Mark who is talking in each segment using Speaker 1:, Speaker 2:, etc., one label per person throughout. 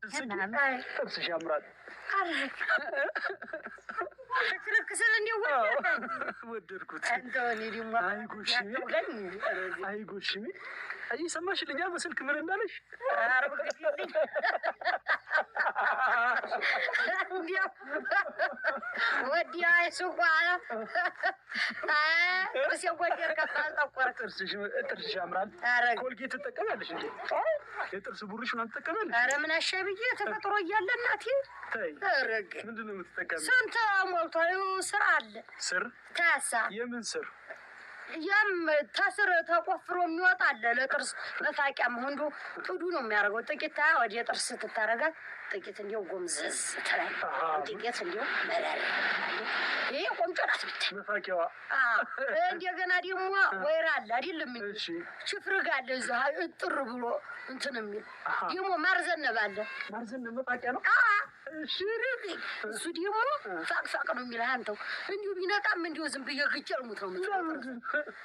Speaker 1: ጥርስሽ ያምራል።
Speaker 2: ክርክስል እንዲሁ
Speaker 1: ወደድኩት። አይ ጎሽሜ፣ አይ ጎሽሜ፣ አይ ሰማሽልኛ በስልክ ምን እንዳለሽ?
Speaker 2: ወዲያ ሱቋ
Speaker 1: ጥርስሽ ያምራል። ኮልጌት ትጠቀሚያለሽ እንዴ? የጥርስ ብሩሽ ምናምን ትጠቀሚያለሽ?
Speaker 2: ኧረ ምን አሻይ ብዬ ተፈጥሮ እያለ እናቴ።
Speaker 1: ተይ፣ ምንድን ነው የምትጠቀሚው?
Speaker 2: ስንት ሞልቷል። ስር አለ።
Speaker 1: ስር
Speaker 2: ታሳ
Speaker 1: የምን ስር?
Speaker 2: ያም ተስር ተቆፍሮ የሚወጣ አለ። ለጥርስ መፋቂያ እንዶ ጥዱ ነው የሚያደርገው። ጥቂት ወደ ጥርስ ትታረጋት፣ ጥቂት እንዲያው ጎምዘዝ ትላለች፣ ጥቂት እንዲያው መለል። ይሄ ቆንጆ ናት ብታይ
Speaker 1: መፋቂያዋ።
Speaker 2: እንደገና ደግሞ ወይራ አለ አይደለም፣ ችፍርግ አለ እዛ እጥር ብሎ እንትን የሚል ደግሞ ማርዘነብ አለ።
Speaker 1: ማርዘነብ መፋቂያ ነው።
Speaker 2: እሱ ደግሞ ፋቅፋቅ ነው የሚልህ። አንተው እንዲሁ ቢነቃም እንዲሁ ዝም ብዬ ግጬ ልሙት ነው የምትለው።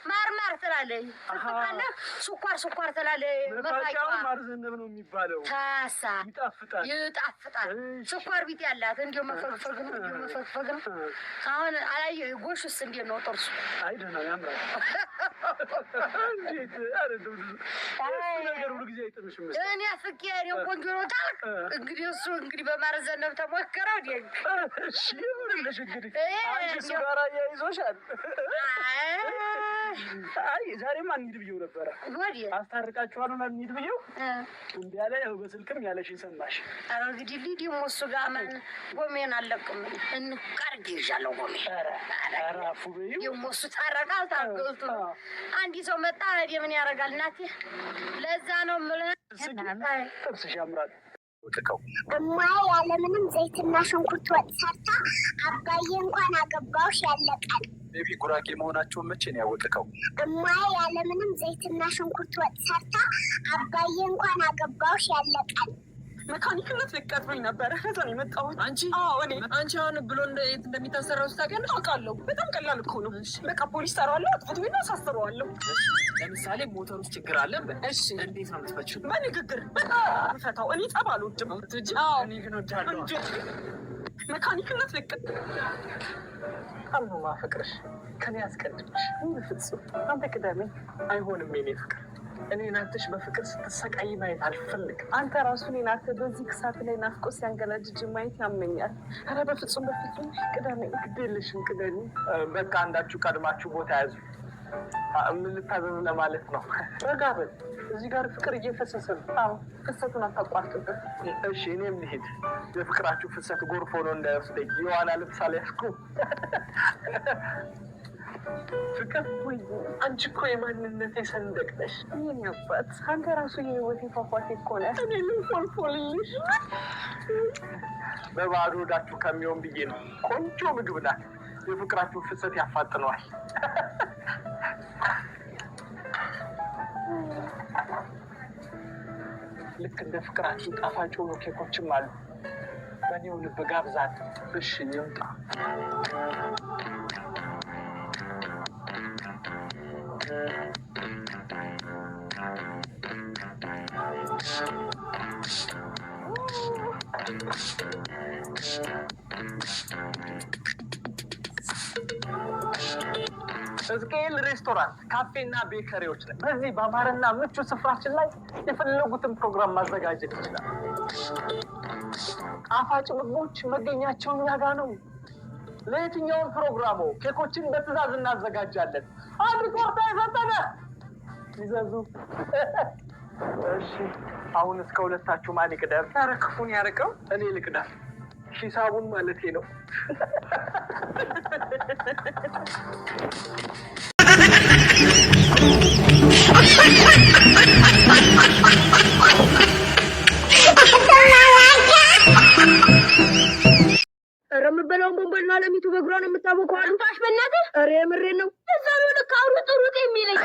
Speaker 2: ማር ማር ትላለህ፣ ትፍቃለህ፣ ስኳር ስኳር ትላለህ።
Speaker 1: መፋቂያው ማርዘነብ ነው የሚባለው።
Speaker 2: ታሳ
Speaker 1: ይጣፍጣል፣
Speaker 2: ይጣፍጣል። ስኳር ቢጤ ያላት እንዲሁ መፈግፈግ ነው፣ እንዲሁ መፈግፈግ ነው። አሁን አላየህ ጎሹስ እንዴት ነው ጥርሱ?
Speaker 1: አይ ደህና ያምራል። እንዴት አይደለም ነገር ሁሉ ጊዜ አይጥምሽም።
Speaker 2: እኔ አፍቄ እኔ ቆንጆ ነው ታልክ። እንግዲህ እሱ እንግዲህ በማርዘነብ ተሞከረው። ደግ
Speaker 1: እሺ ይሁንልሽ። እንግዲህ አንቺ እሱ ጋር አያይዞሻል። አይ ዛሬማ እንሂድ ብዬው ነበረ። አስታርቃችኋለሁ እና እንሂድ ብዬው እምቢ አለ። ያው በስልክም ያለሽን ሰማሽ።
Speaker 2: ኧረ እንግዲህ ልሂድ ደግሞ እሱ ጋር ማን ጎሜን አለቅም። እንቃርጌ ይዣለሁ ጎሜን።
Speaker 1: ኧረ አፉ በይው።
Speaker 2: ደግሞ እሱ ታረቀ አልታገልቱ አንድ ሰው መጣ ሄደ። ምን ያደርጋል እናቴ? ለዛ ነው የምልህ።
Speaker 1: ጥርስሽ ያምራል።
Speaker 3: እማዬ ያለምንም ዘይትና ሽንኩርት ወጥ ሰርታ አባዬ እንኳን አገባሁሽ ያለቀን።
Speaker 4: ቤቢ ጉራጌ መሆናቸውን መቼ ነው ያወቅከው?
Speaker 3: እማዬ ያለምንም ዘይትና ሽንኩርት ወጥ ሰርታ አባዬ እንኳን አገባሁሽ ያለቀን።
Speaker 5: መካኒክነት ልቀጥሩኝ ነበረ። ከዛ ነው የመጣሁት።
Speaker 6: አንቺ?
Speaker 5: አዎ እኔ።
Speaker 6: አንቺ አሁን ብሎ እንዴት እንደሚታሰራው ታውቂያለሽ?
Speaker 5: አውቃለሁ። በጣም ቀላል እኮ ነው። በቃ ፖሊስ ጠራዋለሁ፣ አጥፍቶ ቢሆን አሳስረዋለሁ።
Speaker 6: ለምሳሌ ሞተር ውስጥ ችግር አለ።
Speaker 5: እሺ።
Speaker 6: እንዴት ነው የምትፈችው?
Speaker 5: በንግግር በጣም ፈታው። እኔ ጸብ አልወድም። አዎ።
Speaker 6: እኔ ግን እወዳለሁ።
Speaker 5: እንዴ መካኒክነት ልቅ
Speaker 7: በጣም ነው የማፈቅርሽ። ከኔ አስቀድምሽ።
Speaker 5: ፍጹም አንተ ቅደመኝ።
Speaker 7: አይሆንም የኔ ፍቅር፣ እኔ ናትሽ በፍቅር ስትሰቃይ ማየት አልፈልግም።
Speaker 5: አንተ ራሱ እኔን አንተ በዚህ ክሳት ላይ ናፍቆ ሲያንገላጅጅ ማየት ያመኛል። ኧረ በፍጹም በፍጹም ቅደመኝ።
Speaker 7: ግድ የለሽም ቅደሚ። በቃ አንዳችሁ ቀድማችሁ ቦታ ያዙ። ምን ልታዘዝ ለማለት ነው። ረጋ በል። እዚህ ጋር ፍቅር እየፈሰሰ ነው።
Speaker 5: አዎ ፍሰቱን አታቋርጥብን።
Speaker 7: እሺ እኔም ልሂድ። የፍቅራችሁ ፍሰት ጎርፍ ሆኖ እንዳይወስደኝ የዋና ልብስ አልያዝኩም። ፍቅር
Speaker 5: ወይ
Speaker 7: አንቺ እኮ የማንነቴ ሰንደቅ ነሽ።
Speaker 5: የኔ አባት አንተ ራሱ የህይወቴ ፏፏቴ እኮ ነህ። እኔ ምን ፎልፎልልሽ።
Speaker 7: በባዶ ሆዳችሁ ከሚሆን ብዬ ነው። ቆንጆ ምግብ ናት። የፍቅራችሁን ፍሰት ያፋጥነዋል። ልክ እንደ ፍቅራችሁ ጣፋጭ የሆኑ ኬኮችም አሉ። በእኔው ልብ ጋብዛት። እሺ ይምጣ። ሕዝቅኤል ሬስቶራንት ካፌና ቤከሪዎች ላይ በዚህ በአማረና ምቹ ስፍራችን ላይ የፈለጉትን ፕሮግራም ማዘጋጀት ይችላል። ጣፋጭ ምግቦች መገኛቸው እኛ ጋ ነው። ለየትኛውም ፕሮግራሙ ኬኮችን በትዕዛዝ እናዘጋጃለን። አንድ ኮርታ የፈጠነ ይዘዙ። እሺ አሁን እስከ ሁለታችሁ ማን ይቅደም?
Speaker 5: ኧረ ክፉን ያርቀው።
Speaker 7: እኔ ልቅደም። ሂሳቡን ማለቴ ነው።
Speaker 2: ኧረ የምበላውን ቦምቦልና ለሚቱ በእግሯ ነው የምታወቀው አሉ።
Speaker 8: ታሽ በእናትህ
Speaker 2: ኧረ የምሬን ነው።
Speaker 8: እዛ ነው ልክ አሩጥ ሩጥ የሚለኝ።